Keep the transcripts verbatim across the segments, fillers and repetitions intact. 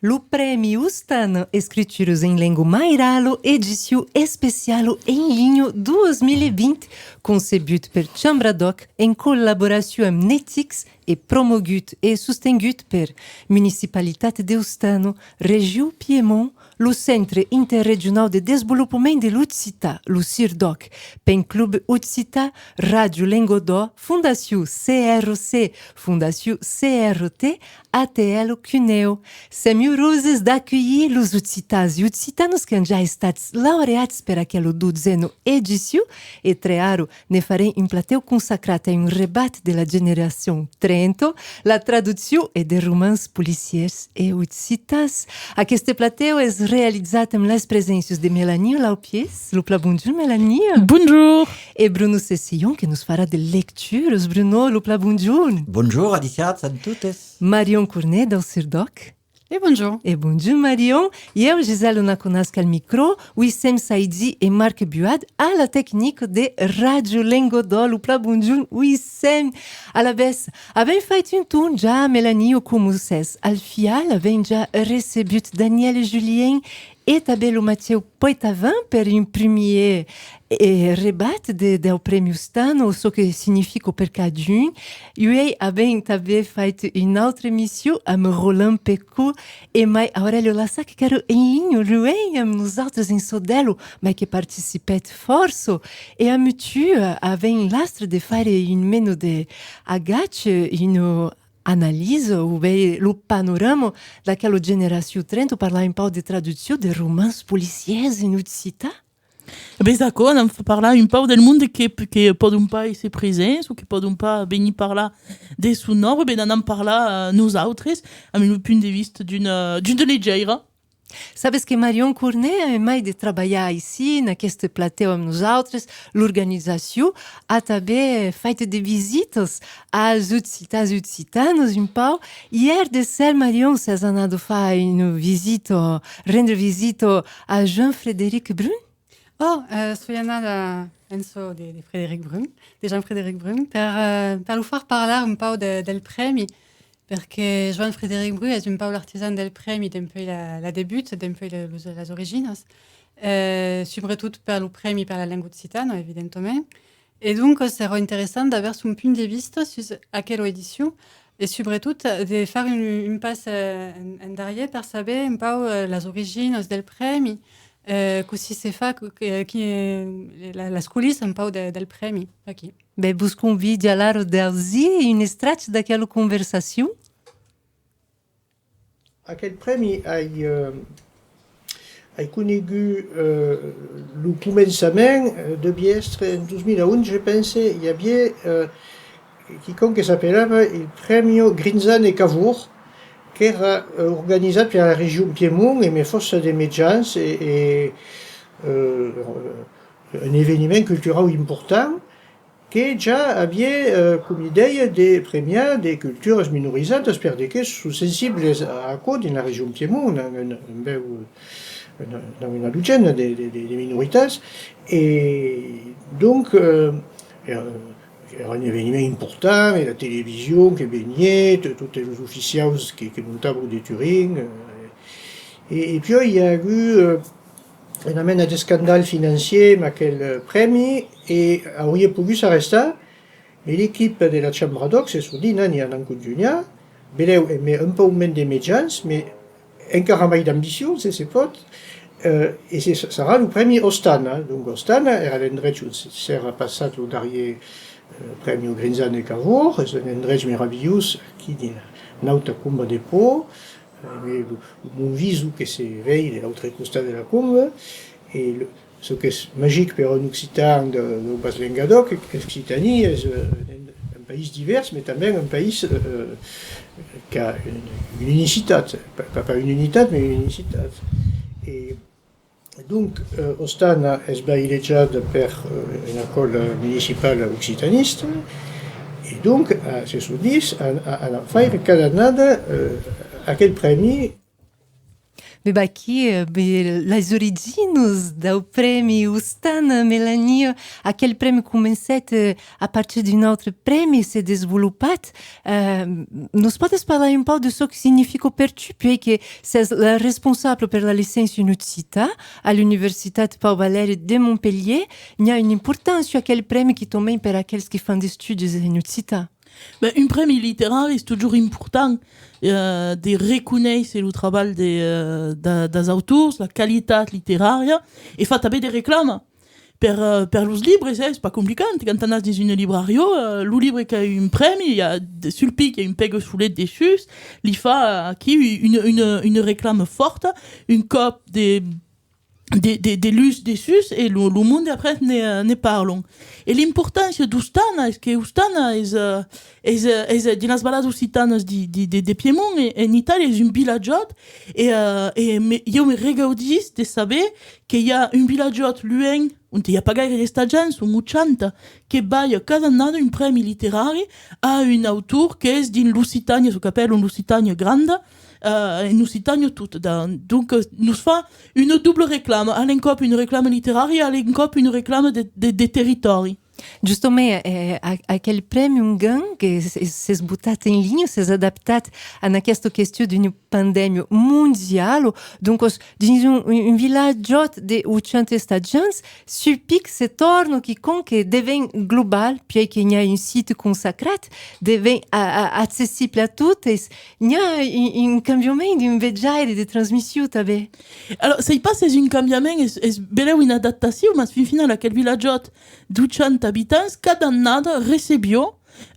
Lo Prèmi Ostana Escrituras en Lenga Mairala, edicion especiala en linha dos mil e vint, concebut per Chambra d'Òc en collaboracion amb Netix e promogut e sostengut per Municipalitat d'Ostana, Region Piemont, lo Centre Interregionau de Desvolopament de l'Occitan, lo CIRDÒC, Pen Club Occitan, Ràdio Lengadòc, Fondacion C R C, Fondacion C R T, A T L Cuneo. Sèm uroses d'aculhir los occitans e occitanas qu'an ja estats laureats per aquela dotzena edicion e tre ara ne farem un platèu consacrat a un rebat de la generacion trenta, la traduccion e de romans policièrs e occitans. Aqueste platèu es realizat amb las preséncias de Melanie Laupiés, lo pla bonjorn Melanie. Bonjorn. E Bruno Cessilhon que nos farà de lecturas. Bruno, lo pla bonjorn. Bonjorn, adishatz a totes. Marion Cornet del CIRDÒC. E bonjorn. E bonjorn Marion. Ieu, Gisèle Naconasc al micro, Wissem Saidi e Marc Buad a la tecnica de Ràdio Lengadòc. Lo pla bonjorn, Wissem. Alavetz, avèm fait un torn ja, Melanie, o coma sès. Al final, avèm ja recebut Daniel Julien e tanben lo Mathieu Poitavin per un primièr, eh, rebat de, del Prèmi Ostana, o çò que significa per cadun. Uèi avèm tanben fait una autra emission amb Roland Pecot e mai Aurelio Lassac, qu'èra en linha luènh amb nosautres en çò d'Èlo, mai que participèt fòrça. E amb tu, eh, avèm l'astre de faire un mena de agach, una analisa, o ben lo panorama d'aquela generacion trenta, parlar un pauc de traduccion de romans policièrs en occitan. E ben, aquò, anam parlar un pauc del monde que, que pòdon pas èsser presents o que pòdon pas venir parlar de son òbra, ben, anam parlar, eh, nosautres, amb lo punt de vista d'una, d'una legèira. Sabes que Marion Cornet, en mai de trabalhar aicí, en aqueste platèu amb nosautres, l'organizacion, a tanben fait de visitas als occitans e occitanas, un pauc. Ièr de ser, Marion, sès anada far una visita, rendre visita a Joan Frederic Brun? Oh, eh, soi anada en çò de, de Frederic Brun, de Joan Frederic Brun, per, eh, per lo far parlar un pauc de, del prèmi, perque Joan Frederic Brun es un pauc l'artisan del prèmi dempuèi la, la debuta, dempuèi le, los, las originas, eh, subretot per lo prèmi per la lenga occitana, evidentament. E doncas, serà interessant d'aver son punt de vista sus aquela edicion e, subretot, de far un, un pas, eh, en, en darrièr per saber un pauc, eh, las originas del prèmi, eh, cossí se fa, co-, que, qui, eh, la, las colissas un pauc de, del prèmi, aquí. Ben, vos convidi alara d'ausir un estrach d'aquela conversacion. Aquel prèmi ai, eh, ai conegut, eh, lo començament, eh, deviá èstre en dos mil onze, je pense, i aviá, eh, quicòm que s'apelava el Premio Grinzane Cavour, qu'èra, eh, organizat per la region Piemont e mai fòrça de mejans e, e, eh, un eveniment culturau important que ja aviá, eh, coma idèia de premiar de culturas minorizadas, per de que son sensibles a aquò dins la region Piemont, n'an, n'an, n'an una, una, una dotzenas de, de, de, de minoritats, e donc, eh, èra, èra un eveniment important, e la television que veniá, to-, totes los oficiaus que, que montavan de Turin, eh, e, e puèi i a agut, eh, una mena d'escandal financièr amb aquel, eh, prèmi e auriá pogut s'arrestar, mai l'equipa de la Chambra d'Òc se son dit: "Nani, anam contunhar, belèu emé un pauc mens de mejans, mai encara mai d'ambicion, se se pòt, eh, e se, sarà lo prèmi Ostana." Donc Ostana èra l'endrech ont se, s'èra passat lo darrièr, eh, Premio Grinzane Cavour, es un endrech meravilhós, aquí dins la nauta comba de Pau, eh, lo, lo Mont Visou que se vei de l'autre costat de la comba, e lo, çò qu'es magic per un occitan de, dau Bas Lengadòc, es qu'Occitània es, eh, un, un país divèrs, mai tanben un país, eh, qu'a una, una unicitat, pas, pas, pas una unitat, mai una unicitat. E donc, eh, Ostana es bailejada per, eh, una còla municipala occitanista, e donc, eh, se son dit, a, a, anam faire cada annada, eh, aquel prèmi. Be vaquí, eh, be, las originas dau prèmi Ostana, Melania, aquel prèmi comencèt, eh, a partir d'un autre prèmi, s'es desvolopat. Eh, nos pòdes parlar un pauc de çò que significa per tu, puèi que sès la responsabla per la licéncia en occitan a l'Universitat Pau Valèri de Montpelhièr, n'i a una importància aquel prèmi quitament per aquels que fan d'estudis en occitan. Ben, un prèmi literari es totjorn important, eh, de reconéisser lo trabalh de, eh, da, das autors, la qualitat literària, e fa tanben de reclama per, eh, per los libres, eh, es pas complicat. Quand anatz dins una librariá, eh, lo libre qu'a un prèmi, i a de, sul pic, i a un pegasolet dessús, li fa, eh, aquí una, una, una reclama fòrta, un còp de de, de, de lutz dessús e lo, lo monde après ne, ne parlon. E l'importància d'Ostana es que Ostana es, eh, es, eh, es, eh, dins las valadas occitanas de, de, de, de Piemont e en Itàlia es un vilatjòt e, eh, e me, ieu me regaudís de saber que i a un vilatjòt luènh ont i a pas gaire d'estatjants, son ochanta, que balha cada annada un prèmi literari a un autor qu'es dins l'Occitània, çò qu'apèlon l'Occitània granda, eh, en Occitània tot. Da, donc, eh, nos fa una dobla reclama, a l'encòp una reclama literària, a l'encòp una reclama de, de, de territòri. Justament, eh, a-, aquel prèmi ongan que s-, s'es botat en linha, s'es adaptat a aquesta question d'una pandèmia mondiala. Doncas, dins un, un, un vilatjòt de ochanta estatjants, sul pic se torna quicòm que deven global, puèi que n'i a un site consacrat, deven a, a, accessible a totes. N'i a un, un cambiament d'un vejaire de transmission tanben. Alors, sai pas s'es un cambiament, es, es belèu una adaptacion, mas fin final aquel vilatjòt d'ochanta abitants, cada annada recebiá,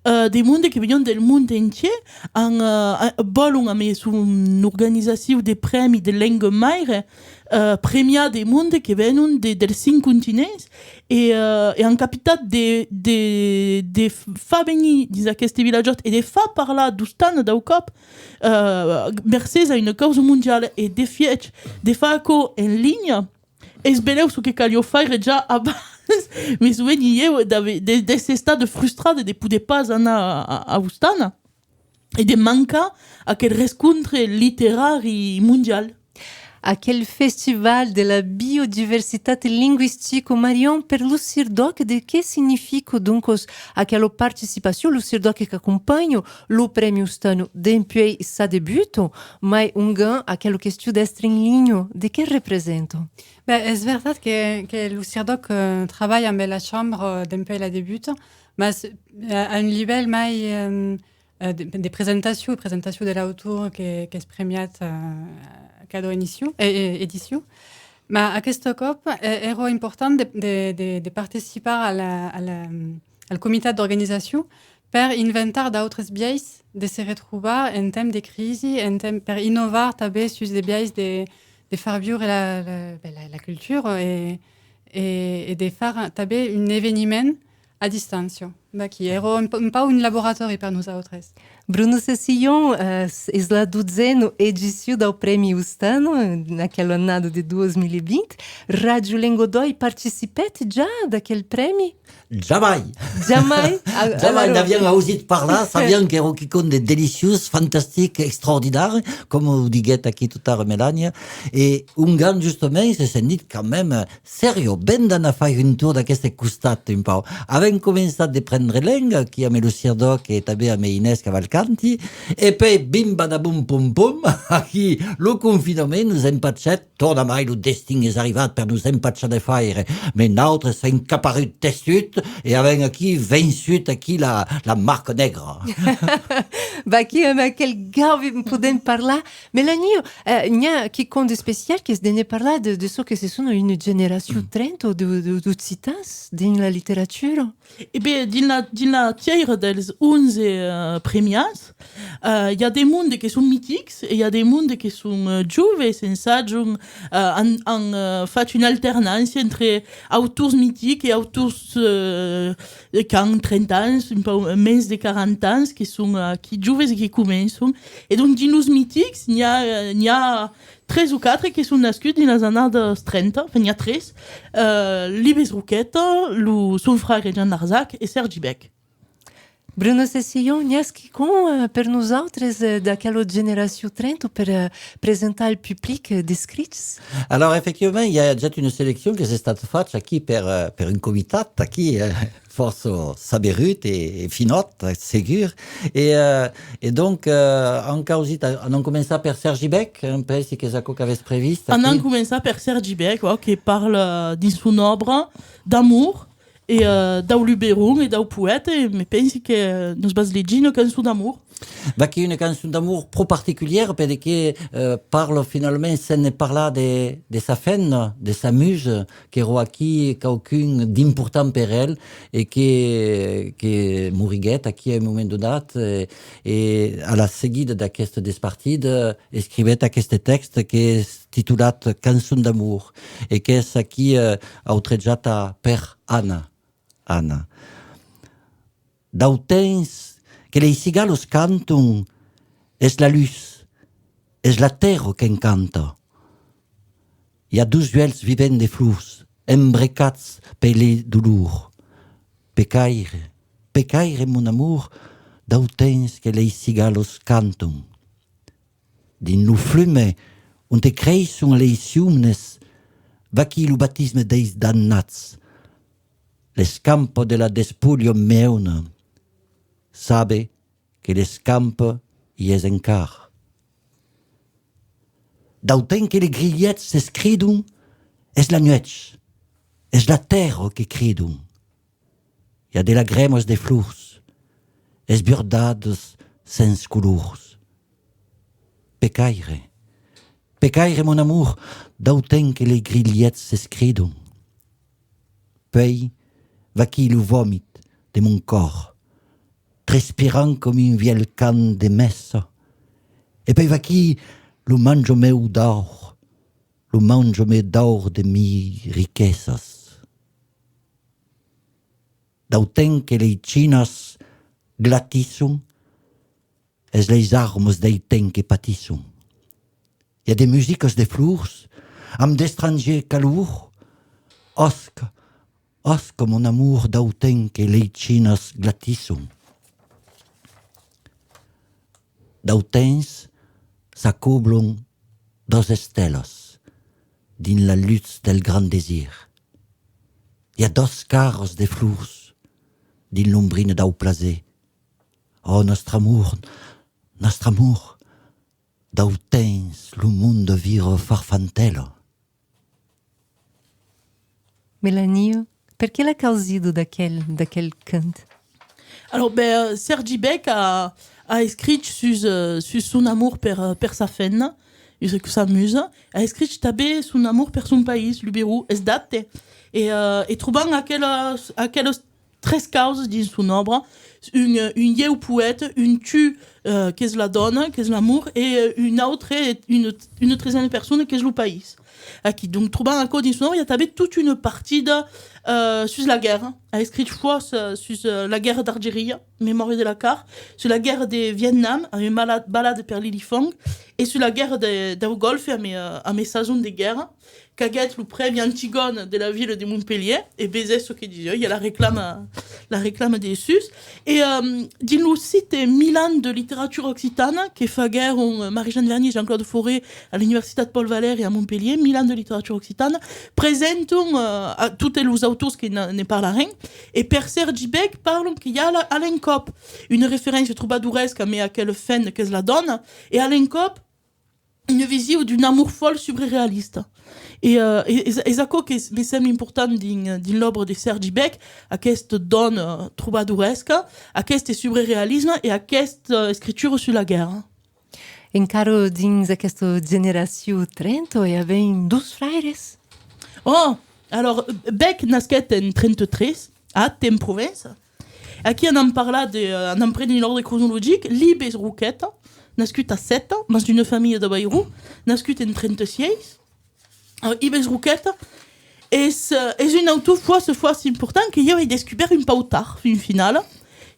eh, de monde que venián del mond entièr, an, eh, a-, vòlon, amé son organizacion de prèmi de lenga maire, eh, premiar de monde que venon de, dels cinc continents e, eh, e an capitat de, de, de f-, far venir dins aqueste vilatjòt e de far parlar d'Ostana dau còp, eh, mercés a una causa mondiala e d'efièch de far aquò en linha, es belèu çò que caliá faire ja abans. Me soveni ieu d'aver, de, d'èsser estada frustrada de poder pas anar a, a, a Ostana e de mancar aquel rescontre literari mondial. Aquel festival de la biodiversitat lingüistica, Marion, per lo CIRDOC, de qué significa, doncas, aquela participacion, lo CIRDOC qu'acompanha lo Prèmi Ostana dempuèi sa debuta, mai ongan aquela question d'èstre en linha, de qué representa? Ben, es vertat que, que lo CIRDOC, eh, trabalha amb la chambra, eh, dempuèi la debuta, mas, eh, a un nivèl mai, eh, eh, de, de presentacion, presentacion de l'autor que, qu'es premiat, eh, cada emission, eh, eh, edicion. Ma aqueste còp, eh, èra important de, de, de, de participar a la, a la, al comitat d'organizacion per inventar d'autres biais de se retrobar en temps de crisi, en temps, per innovar tanben sus de biais de, de far viure la, la, ben, la, la cultura e, e, e de far tanben un eveniment a distància. Vaquí, èra un, pa-, un pauc un laboratòri per nosautres. Bruno Cecillon, eh, s-, es la dotzena edicion dau Prèmi Ostana, en aquela annada de dos mil vint. Ràdio Lengadòc participèt ja d'aquel prèmi? Jamai! Jamai? A-, Jamai, alara n'aviam ausit parlar, sabiam qu'èra quicòm de deliciós, fantastic, extraordinari, coma o diguèt aquí tot ara Melania, e ongan justament se sèm dit quand même, seriá ben d'anar faire un torn d'aqueste costat un pauc. Avèm començat de prendre lenga aquí amb lo CIRDOC e tanben amb Inès Cavalcanti, e puèi bim badabum pum pum, aquí lo confinament nos empachèt, tornamai lo destin es arribat per nos empachar de faire, mas nautres sèm caparuts testut e avèm aquí vençut aquí la, la marca negra. Vaquí amb aquel gauvi podèm parlar. Melania, eh, n'i a quicòm d'especial qu'es de ne parlar de, de çò que se sona una generacion trenta de, de, d'occitans dins la literatura. E ben, dins la, dins la tièira dels onze, eh, premiats, eh, i a de monde que son mitics e i a de monde que son, eh, joves, ensajan, eh, an, an, eh, fach una alternància entre autors mitics e autors, eh, qu'an trenta ans, un pauc mens de quaranta ans, que son, eh, aquí joves e que començan. E donc, dins los mitics, n'i a, eh, n'i a tres o quatre que son nascuts dins las annadas trenta, enfin, n'i a tres, eh, Libes Roqueta, lo, son fraire Jean Darzac e Sèrgi Bèc. Bruno Cessilhon, n'i a quicòm, eh, per nosautres, eh, d'aquela generacion trenta per, eh, presentar al public, eh, d'escrits? Alors, efectivament, i a ja una seleccion que s'es estat facha aquí per, eh, per un comitat, aquí, eh, fòrça saberut e, e finòt, segur. E, eh, e donc, eh, an causit, an començat per Sergi Bèc, eh, pensi qu'es aquò qu'avètz previst. Anam aquí començar per Sergi Bèc, ò, que parla dins son òbra d'amor, e, eh, dau luberon e dau poèta, e me pensi que nos vas legir una cançon d'amor. Vaquí una cançon d'amor pro particulièra, perque, eh, parla finalament, sens ne parlar, de, de sa femna, de sa musa, qu'èra aquí quauqu'un d'important per el e que, que moriguèt aquí a un moment donat, eh, e a la seguida d'aquesta despartida, escrivèt aqueste tèxte qu'es titulat Cançon d'amor e qu'es aquí, eh, autrejat a per Anna. Anna. Dau temps que lei cigalas canton, es la lutz, es la tèrra qu'encanta. I a dos uèlhs vivents de flors, embrecats per lei dolors. Pecaire, pecaire, mon amor, dau temps que lei cigalas canton. Dins lo flume onte creisson leis ciumnes, vaquí lo batisme deis damnats. L'escampa de la despolha meuna. Sabe que l'escampa i es encara. Dau temps que lei grilhèts s'escridon, es la nuèch, es la tèrra que cridon. I a de lagremas de flors, esburdadas sens colors. Pecaire, pecaire, mon amor, dau temps que lei grilhèts s'escridon. Puèi, vaquí lo vòmit de mon còr, transpirant com un vièlh cant de messa. E puèi vaquí lo manjament d'aur, lo manjament d'aur de mi riquesas. Dau temps que lei chinas glatisson, es leis armas dei temps que patisson. I a de musicas de flors, amb d'estrangier calor, òsca, òsca, mon amor, dau temps que lei chinas glatisson. Dau temps s'acoblan dos estelas dins la lutz del grand desir. I a dos caras de flors dins l'ombrina dau plaser. Ò, nòstre amor, nòstre amor, dau temps lo monde vira farfantèla. Melania, perqué la causida d'aquel, d'aquel cant? Alors, ben, Sergi Bèc a, a escrich sus, euh, sus son amor per, euh, per sa femna, sus sa musa, a escrich tanben son amor per son país, Luberon, es d'acte. E, euh, e trobam aquelas, aquelas tres causas dins son òbra, un, un ieu poèta, un tu, euh, qu'es la dòna, qu'es l'amor, e, euh, un autre, una, una tresena persona, qu'es lo país. Aquí, donc, trobam aquò dins son òbra, i a tanben tota una partida, euh, sus la guèrra. A escrich fòrça, euh, sus, euh, la guèrra d'Algeria, Mémoire de la Car, sus la guèrra de Vietnam, amb Bala-, Balade per Lili Fong, e sus la guèrra de, dau Gòlfe, amb, euh, amb Sason de guèrra, qu'aguèt lo prèmi Antigone de la vila de Montpelhièr, e vesètz çò que disiá, i a la reclama, la reclama dessús. E, euh, dins lo site Mil ans de literatura occitana, que faguèron, euh, Marie-Jeanne Vernier e Jean-Claude Fauré a l'Universitat Paul Valéry a Montpelhièr, Mil ans de literatura occitana, presenton, euh, a totes los autors que ne, ne parlarem, e per Sergi Bèc parlon que i a la, a l'encòp una referéncia trobadoresca, amb aquela femna qu'es la dòna, e a l'encòp una vision d'un amor fòl subrerealista. E, euh, e, es, es aquò que me sembla important dins, dins l'òbra de Sergi Bèc, aquesta dòna trobadoresca, aqueste subrerealisme e aquesta, euh, escritura sus la guèrra. Encara dins aquesta generacion trenta, i avèm dos fraires? Oh! Alors, Bèc nasquèt en trenta-tres, a Ath, en Provença. Aquí anam parlar de, euh, anam prene un òrdre cronologic, Ives Roqueta, nascut a Seta, mas d'una familha d'Avairon, nascut en trenta-sièis. Euh, Ives Roqueta es, euh, es un autor fòrça, fòrça important que ieu ai descubèrt un pauc tard, fin finala,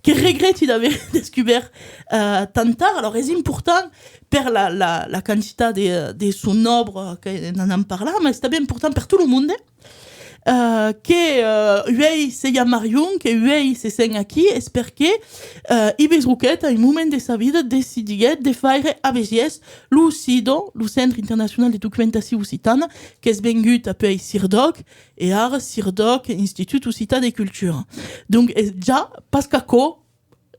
que regrèti d'aver descubèrt, euh, tan tard. Alors, es important per la, la, la quantitat de, de son òbra que n'anam parlar, mas es tanben important per tot lo monde. Eh, que, eh, uèi se i a Marion, que uèi se sent aquí, es perque, eh, Ives Roqueta, a un moment de sa vida, decidiguèt de faire a Besièrs lo CIDO, lo Centre Internacional de Documentacion Occitana, qu'es vengut apuèi CIRDOC, e ara CIRDOC, Institut Occitan de Cultura. Donc, es ja pas qu'aquò,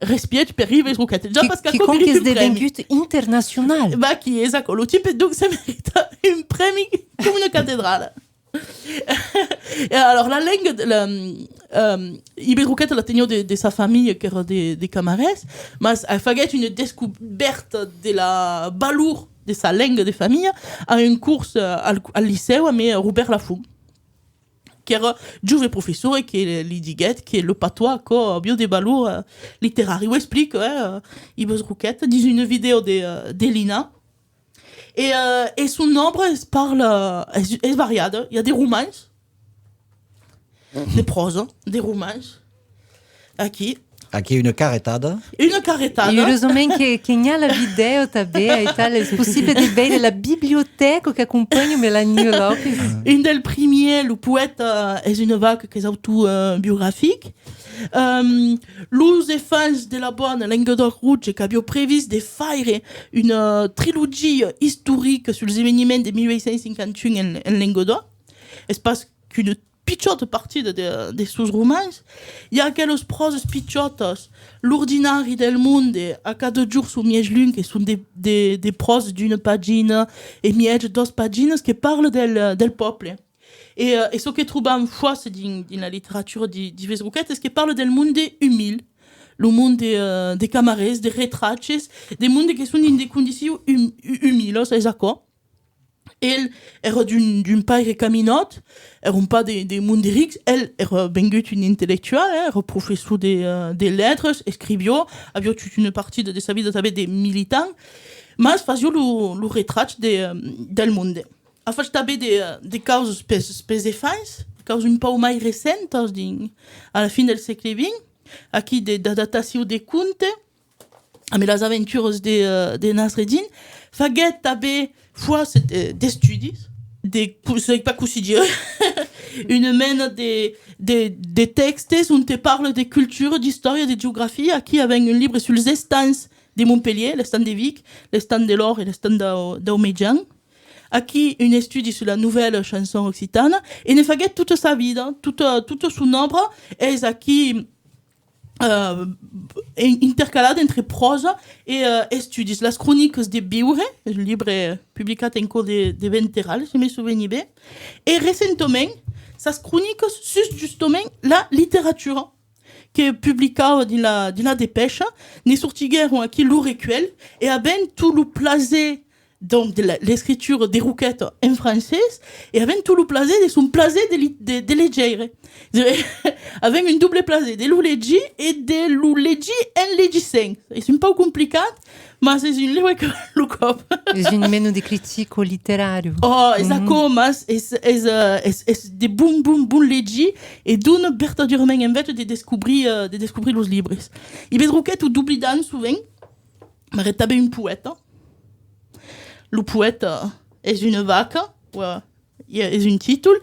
respièch per Ives Roqueta. Ja pas qu'aquò, quicòm qu'es devengut internacional. Vaquí, es aquò. Lo tipe, donc, se merita un prèmi com una catedrala. E alors, la lenga, de, la, euh, Ives Roqueta la teniá de, de sa familha, qu'èra de, de Camarés, mas, euh, faguèt una descobèrta de la valor de sa lenga de familha a un cors, euh, al, al licèu amb, euh, Robèrt Lafont, qu'èra jove professor e que li diguèt que lo patois, aquò, aviá de valor, euh, literari. Ho explica, eh, euh, Ives Roqueta, dins una vidèo de, euh, de l'INA. E, euh, e son òbra es parla, es, es variada. I a de romans, de pròsa, de romans. Aquí. Aquí, una carretada. Una carretada. E urosament que, que n'i a la vidèo tanben, aital, es possible de veire la bibliotèca qu'acompanha Melania López. Un del primièr, lo poèta, es una vaca qu'es autobiografic. Euh, los enfants de la Bona Lengadòc Roge qu'aviá previst de faire una trilogia istorica suls eveniments de mil uèit cents cinquanta un en, en Lengadòc. Es pas qu'una pichòta partida de, de sos romans. I a aquelas pròsas pichòtas, L'ordinari del monde, A cada jorn son mièjlum, que son de, de, de pròsas d'una pagina e mièja, doas paginas, que parla del, del pòble. E, eh, e çò que trobam fòrça dins, dins la literatura di, d'Ives Roqueta es que parla del monde umil, lo monde, eh, de Camarés, de Retraches, de monde que son dins de condicions um-, u-, umilas, es aquò. El èra d'un, d'un paire caminòt, èran pas de, de monde rics, el èra vengut un intellectual, eh, èra professor de, eh, de letras, escriviá, aviá tota una partida de sa vida tanben de militant, mas fasiá lo, lo retrach de, eh, del monde. A fach tanben de, de causas pels, pels efants, de causas un pauc mai recentas, dins, a la fin del sègle vint, aquí de, d'adaptacion de conte, amb las aventuras de, eh, de Nasreddin, faguèt tanben fòrça, eh, d'estudis, de, co-, sai pas cossí dire, una mena de, de, de tèxtes ont te parla de cultura, d'istòria, de geografia. Aquí avèm un libre suls estands de Montpelhièr, l'estanh de Vic, l'estanh de l'Òr e l'estanh dau, dau Mejan. Aquí, un estudi sus la novèla chanson occitana, e ne faguèt tota sa vida, tota, tota son òbra es aquí, eh, in-, intercalada entre pròsa e, eh, estudis. Las cronicas de Viure, es un libre publicat en cò de, de Venterral, se me soveni ben, e recentament, sas cronicas sus justament la literatura que publicava dins la, dins la Dépêche, ne sortiguèron aquí lo recuèlh, e avèm tot lo plaser, donc, de la, l'escritura de Roqueta en francés, e avèm tot lo plaser de son plaser de li-, de, de legeire. Avèm un doble plaser, de lo legir e de lo legir en legissent. Es un pauc complicat, mas es un libre que val lo còp. Es un mena de critica literària. Oh, es aquò, mas es, es, eh, es, es de bon, bon, bon legir e dona vertadièrament enveja de descobrir, eh, de descobrir los libres. Ives Roqueta, o doblidam sovent, mas èra tanben un poèta. Lo poèta es una vaca, o, eh, es un títol.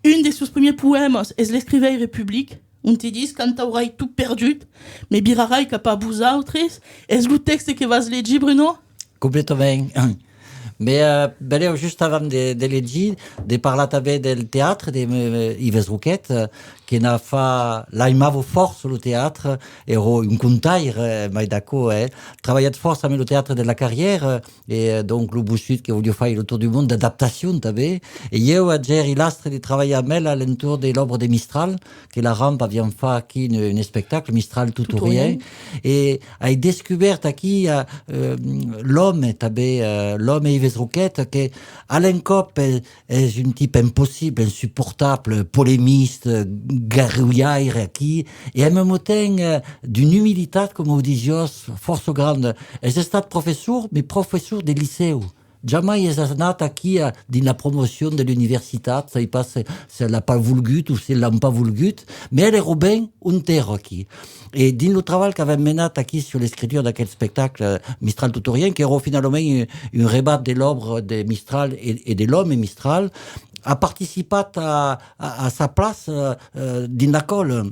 Un de sos primièrs poèmas es L'escrivaire public, ont te ditz: quand aurai tot perdut, me virarai cap a vosautres. Es lo tèxte que vas legir, Bruno? Completament. Mès, eh, benlèu just avant de, de legir, de parlar tanben del teatre de, eh, Ives Roqueta, eh, que n'a fa, l'aimava fòrça lo teatre, èra un contaire, eh, mai d'aquò, eh. Trabalhèt fòrça amb lo teatre de la Carrièra, e, eh, donc, lo Bossut que voliá faire lo torn del mond, d'adaptacion tanben. E ieu agèri l'astre de trabalhar amb el a l'entorn de l'òbra de Mistral, que la Rampa avián fa aquí un, un espectacle, Mistral tot o rien. E ai descobèrt aquí, eh, eh, l'òme tanben, eh, l'òme Ives Roqueta, que a l'encòp es, es un tipe impossible, insuportable, polemista, garrulhaire aquí, e en même temps, eh, d'una umilitat, coma o disiás, fòrça granda. Es estat professor, mès professor de licèu. Jamai es anat aquí a, dins la promocion de l'universitat, sai pas se, se l'a pas volgut o se l'an pas volgut, mès el èra ben ont èra aquí. E dins lo trabalh qu'avèm menat aquí sus l'escritura d'aquel espectacle, eh, Mistral tot o rien, qu'èra finalament un, un rebat de l'òbra de Mistral e, e de l'òme Mistral, a participat a, a, a sa plaça, eh, eh, dins la còla.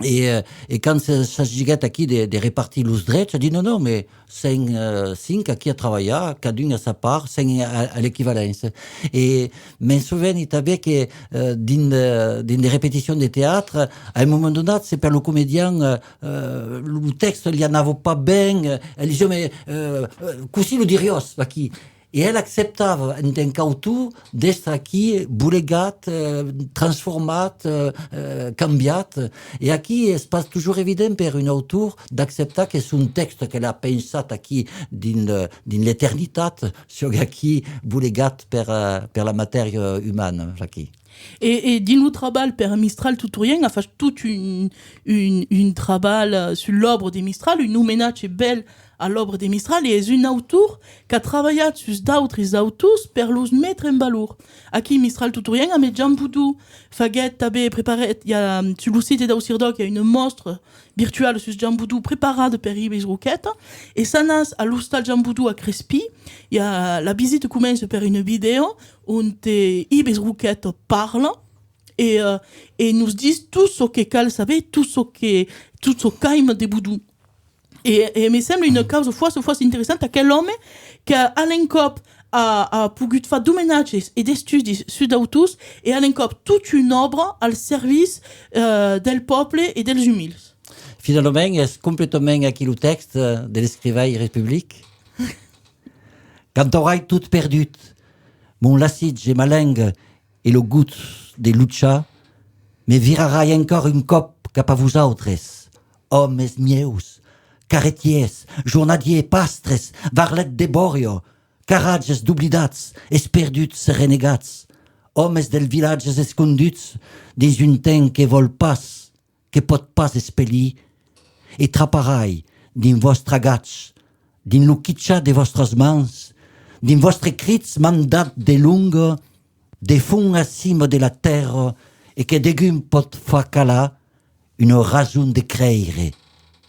E, eh, e quand se, s'agiguèt aquí de, de repartir los drechs, a dit: «Non, non, mais sèm, eh, cinc aquí a trabalhar, cadun a sa part, sèm a, a l'equivalença.» E me'n soveni tanben que, eh, dins de, dins de repeticions de teatre, a un moment donat, se per lo comedian, eh, eh, lo tèxte li anava pas ben, eh, el disiá: «Mais, eh, eh, cossí lo diriás aquí?» E el acceptava, en tant qu'autor, d'èstre aquí bolegat, eh, transformat, eh, eh, cambiat. E aquí es pas totjorn evident per un autor d'acceptar que son tèxte que l'a pensat aquí dins le, dins l'eternitat, siague aquí bolegat per, eh, per la matèria umana, aquí. E, e dins lo trabalh per Mistral Tutorien a fach tot un, un, un trabalh, eh, sus l'òbra de Mistral, un omenatge bèl a l'òbra de Mistral, e es un autor qu'a trabalhat sus d'autres autors per los metre en valor. Aquí, Mistral Tutorien, amb Jean Boudou, faguèt tanben, preparèt, i a, sus lo site dau CIRDÒC, i a una mòstra virtuala sus Jean Boudou preparada per Ives Roqueta, e s'anatz a l'Ostal Jean Boudou a Crespin, i a, la visita comença per una vidèo ont, eh, Ives Roqueta parla e, eh, e nos ditz tot çò que cal saber, tot çò que, tot çò qu'aima de Boudou. E, e me sembla una causa fòrça, fòrça interessanta, aquel òme que a l'encòp a, a pogut far d'omenatges e d'estudis sus d'autors e a l'encòp tota una òbra al servici, eh, del pòble e dels umils. Finalament, es completament aquí lo tèxt, eh, de l'escrivaire public. Quand aurai tot perdut, mon lassitge, ma lenga e lo gost de luchar, me virarai encòr un còp cap a vosautres, òmes mieus, carretièrs, jornadiers, pastres, varlets de bòria, carratges doblidats, esperduts e renegats, òmes dels vilatges esconduts dins un temps que vòl pas, que pòt pas espelir, e traparai dins vòstre agach, dins lo quichar de vòstras mans, dins vòstre crits mandat de longa, de fons a cima de la tèrra, e que degun pòt far calar una rason de creire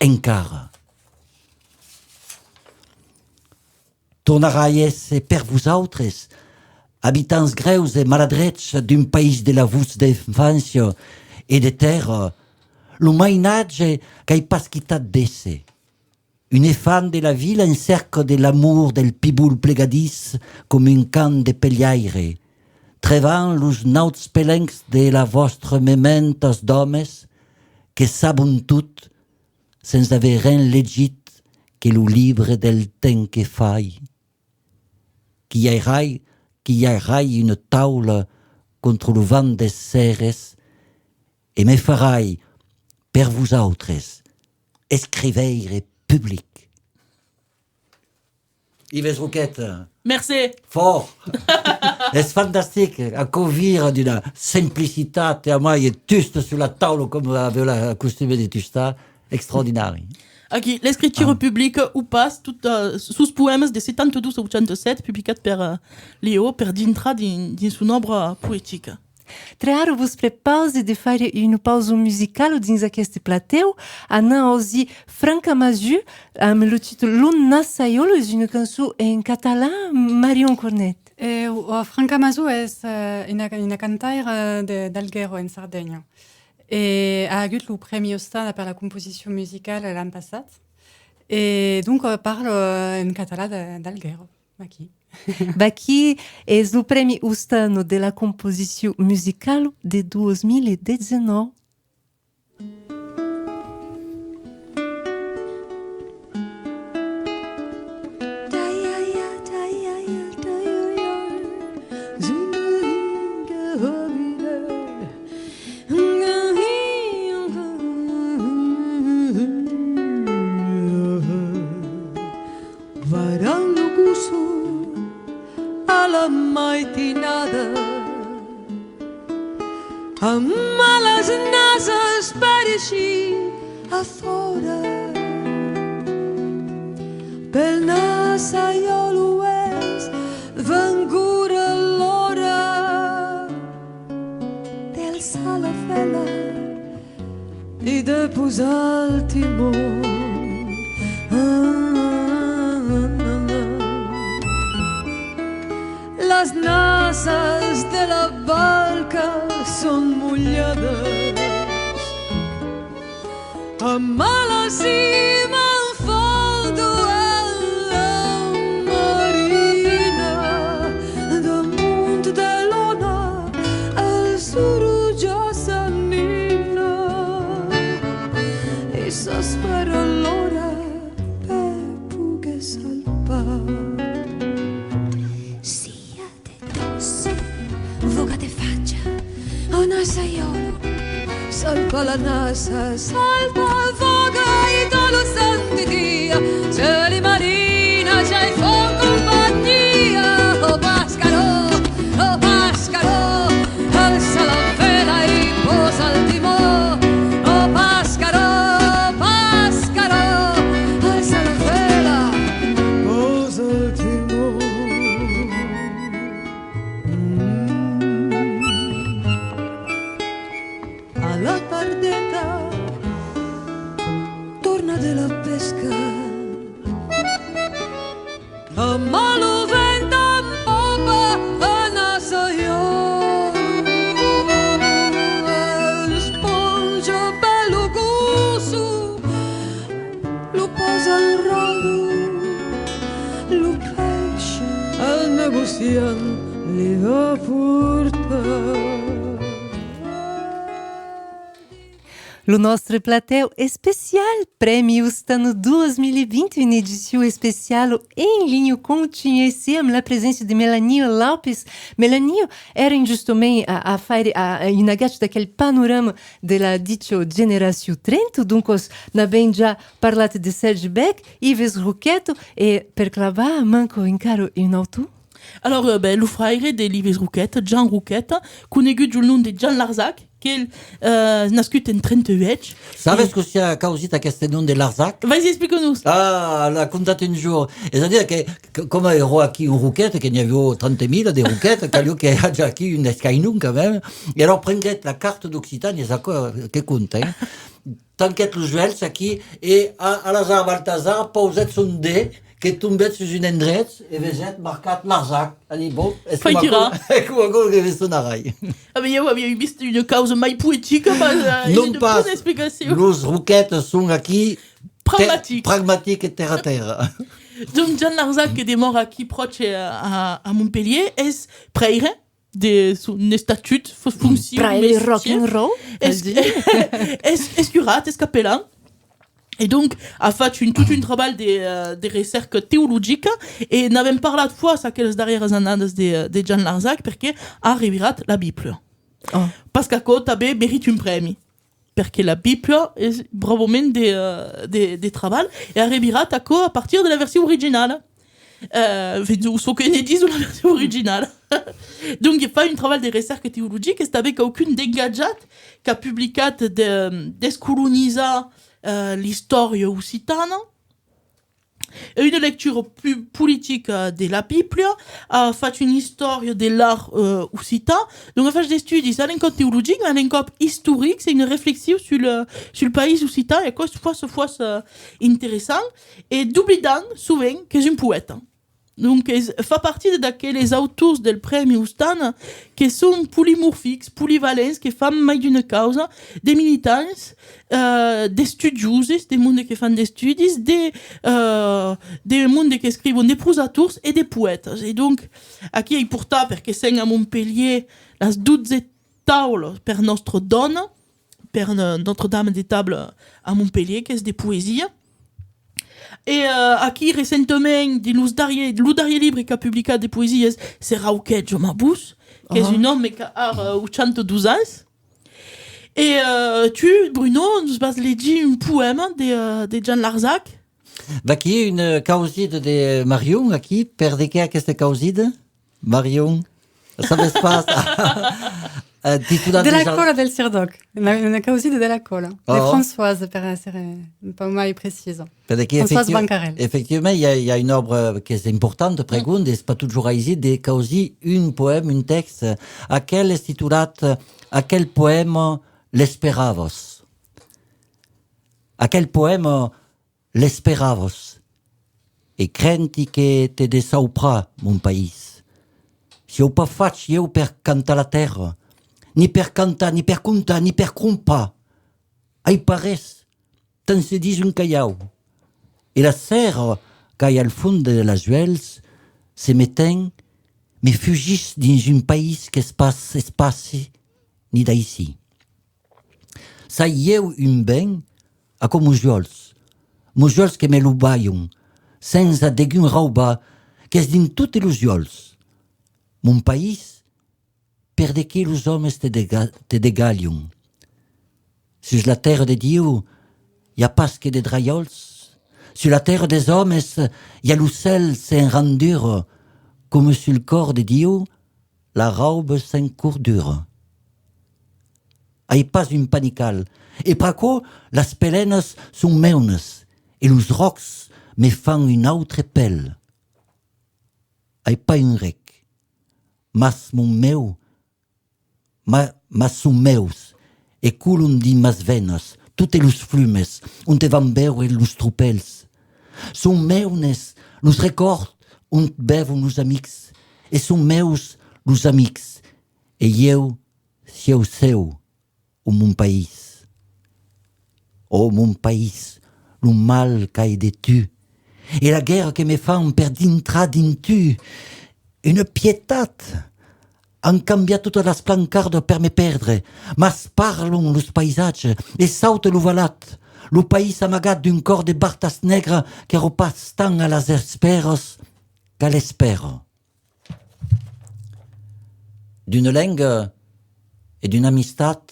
encara. Tornarai èsser per vosautres, abitants grèus e maladrets d'un país de la votz d'enfància e de tèrra, lo mainatge qu'ai pas quitat d'èsser. Un efant de la vila en cèrca de l'amor del pibol plegadís com un can de pelhaire, trevant los nauts pelencs de la vòstra mementa d'òmes que sabon tot sens aver ren legit que lo libre del temps que fai. Quilharai, quilharai una taula contra lo vent des sèrres e me farai, per vosautres, escrivaire public. Ives Roqueta. Mercé. Fòrt. Es fantastic, aquò vira d'una simplicitat e amai e tusta sus la taula, coma avèm la costuma de tustar, extraordinari. Aquí, l'escritura publica o pas, tot, eh, sos poèmas de setanta dos a ochanta sèt, publicats per, eh, Leo, per dintrar dins, dins son òbra poetica. Tre ara vos prepausi de faire una pausa musicala dins aqueste platèu. Anam ausir Franca Masu amb lo títol L'Onn Nassaiòlo, es una cançon en catalan, Marion Cornet. E, o, Franca Masu es, eh, una, una cantaira de, d'Alghero, en Sardenha. E a agut lo prèmi Ostana per la composicion musicala l'an passat. E donc, eh, parla, eh, en català de, d'Alghero, vaquí. Vaquí es lo prèmi Ostana de la composicion musicala de dos mila dètz-e-nòu. Varan lo cossó a la maitinada, amb malas nasas per eixir a fòra. Pel Nassaiòlo es venguda l'ora del sala fela e de posar el timó. La Las nasas de la barca son molhadas. Amb alas i manfaldo en la marina, damunt de l'ona, el suro ja s'anina e s'espera l'ora per poguer salpar. Sia de dos, voga de facha, o nasa iolo. Salpa la nasa, salpa, voga, idolo santitia, se li marina, ja i fa compagnia. O pascaro, o pascaro, alça la vela e posa el timó. O pascaro, pascaro, alça la vela, posa el timó. A la pardeta, torna de la pesca. Amb lo vent en popa, a nasa iolo, esponja per lo gosso, lo pas al rado, lo peish al negociant li va portar. Lo nòstre platèu especial Prèmi Ostana dos mil vint, una edicion especiala en linha, contunha aicí amb la preséncia de Melania Lopes. Melania, èrem justament a, a faire a, a un agach d'aquel panorama de la dicha generacion trenta, doncas n'avèm ja parlat de Serge Beck, Ives Roqueta, e per clavar manca encara un autor? Alors, euh, ben, lo fraire de l'Ives Roqueta, Jean Roqueta, conegut deu nom de Jean Larzac, qu'es, euh, nascut en trenta-uèch. Sabes cossí a causit aqueste nom de Larzac? Vas-y, explica-nos. Ah, l'a contat un jorn. Es a dire que, que coma èra aquí un Roqueta, que n'i aviá trenta mila de Roqueta, caliá que haja aquí un escainon quand même. E alors prenguèt la carta d'Occitània, es aquò que compta, hein? Tanquèt los uèlhs aquí e a, a l'azar Baltasar pausèt son det que tombèt sus un endrech e vesèt marcat Larzac. A dit, bon, es coma aquò, es coma aquò que me sonarai. Ah, mais ieu aviái vist una causa mai poetica, mas, euh, non pas, explicacion. Los Roquetas son aquí pragmatics. Pragmatics e terra a terra. Donc, Jean Larzac, que demòra aquí pròche a, a, a Montpelhièr, es prèire de son estatut, fo-, foncion, fraire mestièr, rock and roll, es, es curat, es capelan. E donc, a fach un, tot un trabalh de, euh, de recèrca teologica, e n'avèm parlat fòrça aquelas darrièras annadas de, de Jean Larzac, perque a revirat la Bíblia. Pas qu'aquò tanben merita un prèmi, perque la Bíblia es bravament de, euh, de, de trabalh, e a revirat aquò a partir de la version originala. Euh, enfin, çò que ne dison la version originala. Donc, fa un trabalh de recèrca teologica, es tanben quauqu'un d'engatjat qu'a publicat de, Descolonizar, euh, l'istòria occitana, e una lectura pu-, politica de la Bíblia, a fach una istòria de l'art, euh, occitan. Donc, a fach d'estudis a l'encòp teologics, mas a l'encòp istorics, e una reflexion sul, euh, sul país occitan, e aquò es fòrça, fòrça, euh, interessant. E doblidam sovent qu'es un poèta. Donc, es, fa partida d'aqueles autors del Prèmi Ostana que son polimorfics, polivalents, que fan mai d'una causa, de militants, euh, d'estudioses, de monde que fan d'estudis, de, euh, de monde qu'escrivon, de prosators e de poètas. E donc, aquí ai portat, perque sèm a Montpelhièr, las dotze taulas per Nòstra Dòna, per, euh, Notre-Dame des Tables a Montpelhièr, qu'es de poesia. E, euh, aquí, recentament, dins los darrièr, lo darrièr libre qu'a publicat de poesias, Serà quò, Jòma Bus, qu'es un òme qu'a ara, euh, ochanta-dos ans. E, euh, tu, Bruno, nos vas legir un poèma de, euh, de Jean Larzac. Vaquí una causida de Marion, aquí. Per de qué aquesta causida? Marion, sabes pas? Eh, titulat de la Còla del Sirdòc. Una, una causida de la Còla, de Françoise, per èsser, eh, un pauc mai precisa. Perque Françoise Bancarel. Efectivament, i a, i a una òbra qu'es importanta, pr'amor es pas totjorn aisit de causir un poèma, un tèxt. Aquel es titulat, eh, aquel poèma l'esperavas. Aquel poèma l'esperavas, e crenti que te deçaurà, mon país. Siáu pas fach ieu per cantar la tèrra, ni per cantar, ni per contar, ni per crompar. Ai pas res, tant se ditz un calhau. E la sera qu'ai al fons de las uèlhs se metèm, me fugís dins un país qu'es pas espaci ni d'aicí. Sai ieu un ben, aquò mos uòls, mos uòls que me lo balhan, sensa degun raubar, qu'es dins totes los uòls. Mon país, per de qué los òmes te dega-, te degalhan? Sus la tèrra de Dieu, i a pas que de draiòls. Sus la tèrra des òmes, i a lo cèl sens randura, coma sul còr de Dieu, la rauba sens cordura. Ai pas un panical, e pr'aquò las pelenas son meunas, e los ròcs me fan un autre pèl. Ai pas un rec, mas mon meu, ma, mas son meus, e colan dins mas venas totes los flumes onte van beure los tropèls. Son meunes los recòrds ont bèvon los amics, e son meus los amics, e ieu siáu seu, o mon país. O mon país, lo mal qu'ai de tu, e la guèrra que me fan per dintrar dins tu. Una pietat! An cambiat totas las plancardas per me pèrdre, mas parlan los paisatges e sauta lo valat, lo país amagat d'un còr de bartas negras qu'èra pas tant a las espèras qu'a l'espèra. D'una lenga e d'una amistat,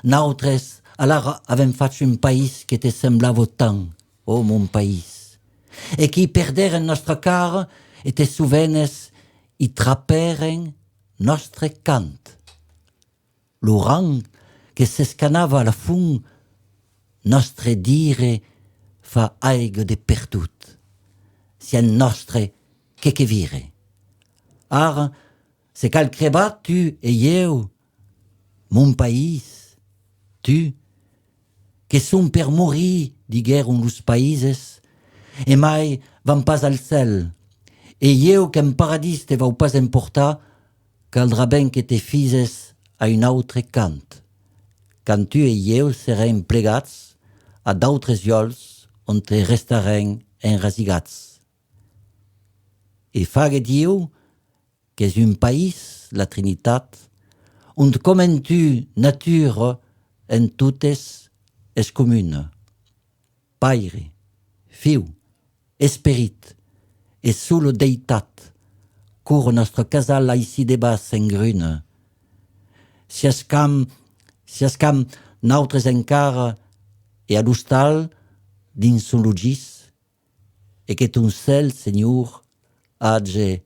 nautres alara avèm fach un país que te semblava tant, o mon país, e qu'i perdèrem nòstra cara e te sovenes i trapèrem nòstre cant. Lo ran que s'escanava a la font, nòstre dire fa aiga de pertot. Siam nòstre que que vire. Ara, se cal crebar tu e ieu, mon país, tu, que son per morir, diguèron los paises, e mai van pas al cèl, e ieu qu'en paradís te vau pas emportar, caldrà ben que te fises a un autre cant, quand tu e ieu serem plegats a d'autres uòls onte restarem enrasigats. E fague Dieu qu'es un país, la Trinitat, ont coma en tu natura en totes es comuna. Paire, Fiu, Esperit, e sola deitat, cor nòstre casal aicí debàs s'engruna. Siascam, siascam nautres encara e a l'ostal dins son logís, e que ton cèl, Senhor, age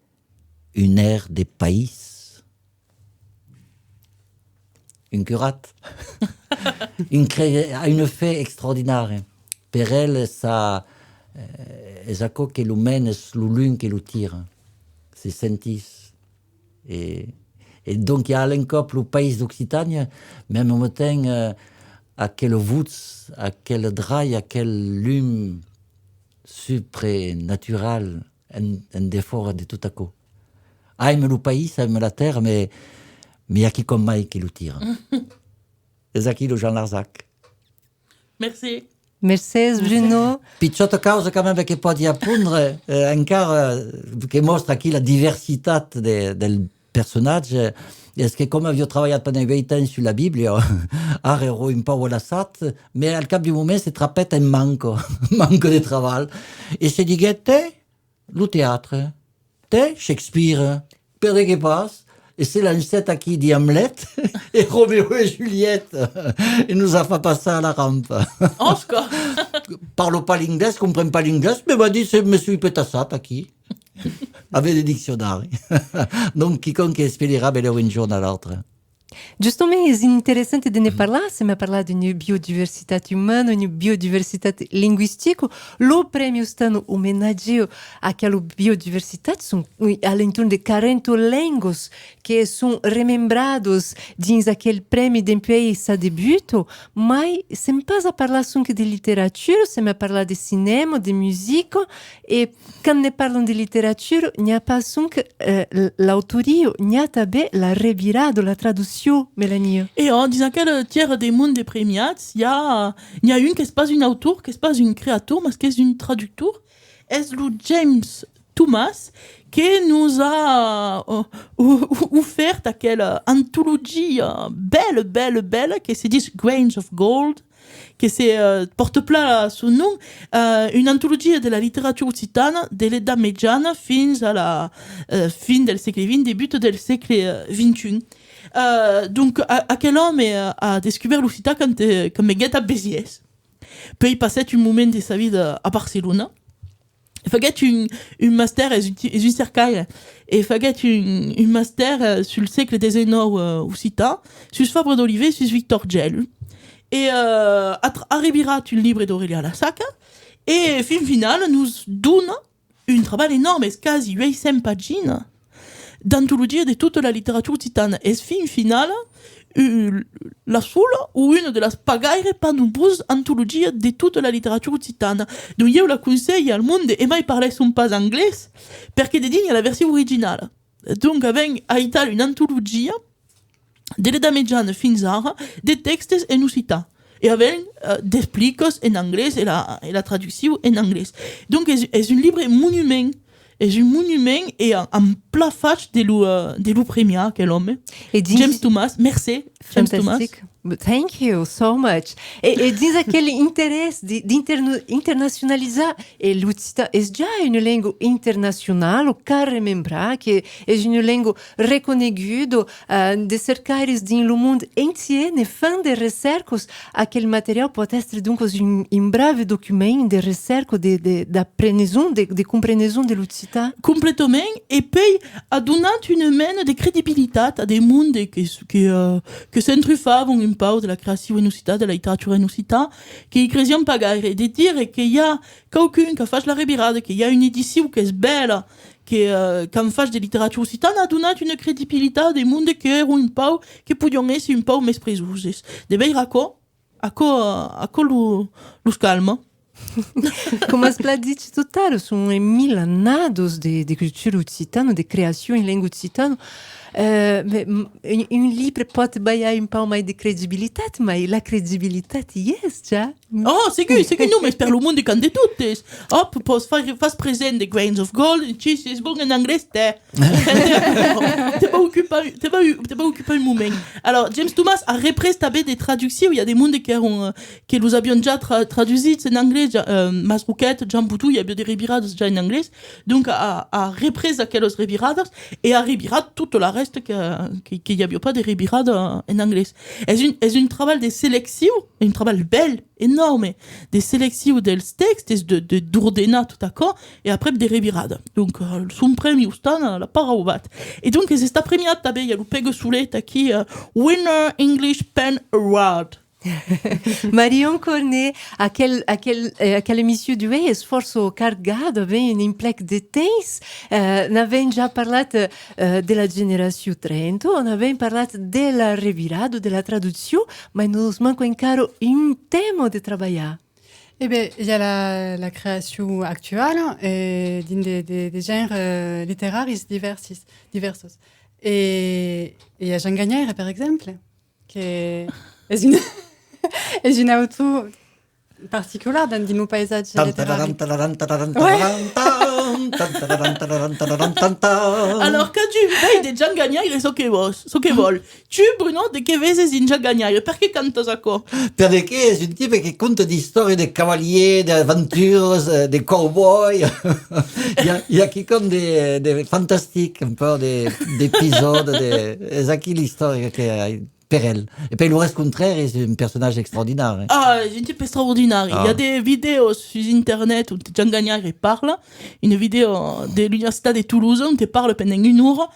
un èr de país. Un curat. Un cre-, a un efèct extraordinari. Per el, es a, eh, es aquò que lo mena, es lo lum que lo tira. Se sentís. E, e donc, i a a l'encòp lo país d'Occitània, mès en mème temps, eh, aquela votz, aquel drai, aquel lum suprenatural en, en defòra de tot aquò. Aime lo país, aime la tèrra, mès, mès i a quicòm mai que lo tira. Es aquí lo Jean Larzac. Merci. Mercés, Bruno. Pichòta causa quand même que pòdi apondre, eh, encara, eh, que mòstra aquí la diversitat de, del personatge, es que coma aviá trabalhat pendent uèit ans sus la Bíblia, ara èra un pauc lassat, mès al cap d'un moment se trapèt en manca, manca de trabalh, e se diguèt: tè, lo teatre, tè, Shakespeare, per de qué pas? E se lancèt aquí dins Hamlet e Roméo e Juliette, e nos a fa passar a la rampa. Òsca! Parla pas l'inglés, compren pas l'inglés, mès va dire, me soi petassat aquí. Avec le diccionari. Donc, quicòm que espelirà belèu un jorn a l'autre. Justament, es interessant de ne parlar, se me parlar d'una biodiversitat umana, una biodiversitat lingüistica. Lo Prèmi Ostana omenatja aquela biodiversitat, son a l'entorn de quaranta lengas que son remembradas dins aquel prèmi dempuèi sa debuta, mai sèm pas a parlar sonque de literatura, sèm a parlar de cinèma, de musica, e quand ne parlam de literatura, n'i a pas sonque, eh, l-, l'autoria, n'i a tanben la revirada, la traduccion, Melania. E òc, dins aquela tièra de monde premiats, i a, n'i a un qu'es pas un autor, qu'es pas un creator, mas qu'es un traductor, es lo James Thomas, que nos a, eh, o-, o-, ofèrt aquela antologia bèla, bèla, bèla, que se ditz Grains of Gold, que se, eh, pòrta plan son nom, eh, una antologia de la literatura occitana de l'Edat Mejana fins a la, eh, fin del sègle vint, debut del sègle, eh, vint e un. Eh, donc, a-, aquel òme, eh, a descubèrt l'occitan quand, eh, quand venguèt a Besièrs. Puèi passèt un moment de sa vida a Barcelona. Faguèt un, un mastèr, es un ti-, es un cercaire, e faguèt un, un mastèr, eh, sul sègle dètz-e-nòu, eh, occitan, sus Fabre d'Olivet, sus Victor Gelu. E, eh, a tra-, a revirat un libre d'Aurèlia Lassaca, e fin finala nos dona un trabalh enòrme, es quasi uèit cents paginas, d'antologia de tota la literatura occitana. Es fin finala, eh, la sola o una de las pas gaire pas nombrosas antologias de tota la literatura occitana. Donc ieu la conselhi al monde, e mai parlèsson pas anglés, perque dedins i a la version originala. Donc avèm aital una antologia de l'Edat Mejana fins ara, de tèxtes en occitan. E avèm, eh, d'explicas en anglés e la, e la traduccion en anglés. Donc es, es un libre monument, es un monument e a-, an plan fach de lo, eh, de lo premiar, aquel òme. E dins James Thomas, mercé, James Thomas. Fantastic. Thank you so much. E, e dins aquel interès de, d'interna-, internacionalizar, e l'occitan es ja una lenga internacionala, cal remembrar que es una lenga reconeguda, eh, de cercaires dins lo mond entièr ne fan de recèrcas. Aquel materiau pòt èstre, doncas, un, un brave document de recèrca, de, de, d'apreneson, de, de compreneson de l'occitan. Completament, e puèi a donat una mena de credibilitat a de monde que, que, eh, que s'entrufavan un pauc de la creacion en occitan, de la literatura en occitan, que i cresián pas gaire. De dire que i a quauqu'un qu'a fach la revirada, que i a una edicion qu'es bèla, que, eh, qu'an fach de literatura occitana, a donat una credibilitat de monde que èran un pauc, que podián èsser un pauc mespresoses. De veire aquò, aquò, aquò lo, los calma. Coma as plan dich tot ara, son mila annadas de, de cultura occitana, de creacion en lenga occitana. Eh, me-, m-, un, un libre pòt balhar un pauc mai de credibilitat, mai la credibilitat i es ja. Oh, segur, segur, non, mas per lo monde qu'an de dubtes. Òp, pòs far, fas present de Grains of Gold, si es bon en anglés, tè. Te va ocupar, te va, te va ocupar un moment. Alors, James Thomas a représ tanben de traduccions. I a de monde qu'èran, eh, que los avián ja tra-, tradusit en anglés, ja, eh, Mas Roquette, Jean Boutou, i aviá de reviradas ja en anglés. Donc, a, a représ aquelas reviradas e a revirat tota la rèsta que, que, que i aviá pas de revirada en anglés. Es un, es un trabalh de seleccion, un trabalh bèl, enòrme, de seleccion dels tèxtes, de, de, d'ordenar tot aquò, e aprèp de revirada. Donc, eh, son prèmi Ostana l'a pas raubat. E donc, es estat premiat tanben, i a lo Pèga Solet aquí, eh, Winner English Pen Award. Marion Cornet, aquel, aquel, eh, aquela emission d'uèi es fòrça cargada, avèm un emplec de temps, eh, n'avèm ja parlat, eh, de la generacion trenta, n'avèm parlat de la revirada, de la traduccion, mai nos manca encara un tèma de trabalhar. E ben, i a la, la creacion actuala, eh, dins de, de, de genres, eh, literaris divèrsis, divèrsos. E, e i a Jean Ganhaire, per exemple, que es un, es un autor particular dins, dins lo paisatge literari. Tan, tararan, tararan, tararan, tararan, tan, tan, tararan, tararan, tararan, tan, tan. Alors, quand tu veis de Jean Ganhaire, çò que vòls, çò que vòl. Tu, Bruno, de qué veses dins Jean Ganhaire? Perqué cantas aquò? Perque es un tipe que conta d'istòrias de cavalièrs, d'aventuras, eh, de cowboy. I a, i a quicòm de, de fantastic, un pauc de, d'episòde, de, es aquí l'istòria que ai per el. E puèi lo rescontrèr es un personatge extraordinari. Ah, es un tipe extraordinari. Ah. I a de vidèos sus internet ont Jean Ganhaire parla, una vidèo de l'Universitat de Tolosa ont parla pendent una ora,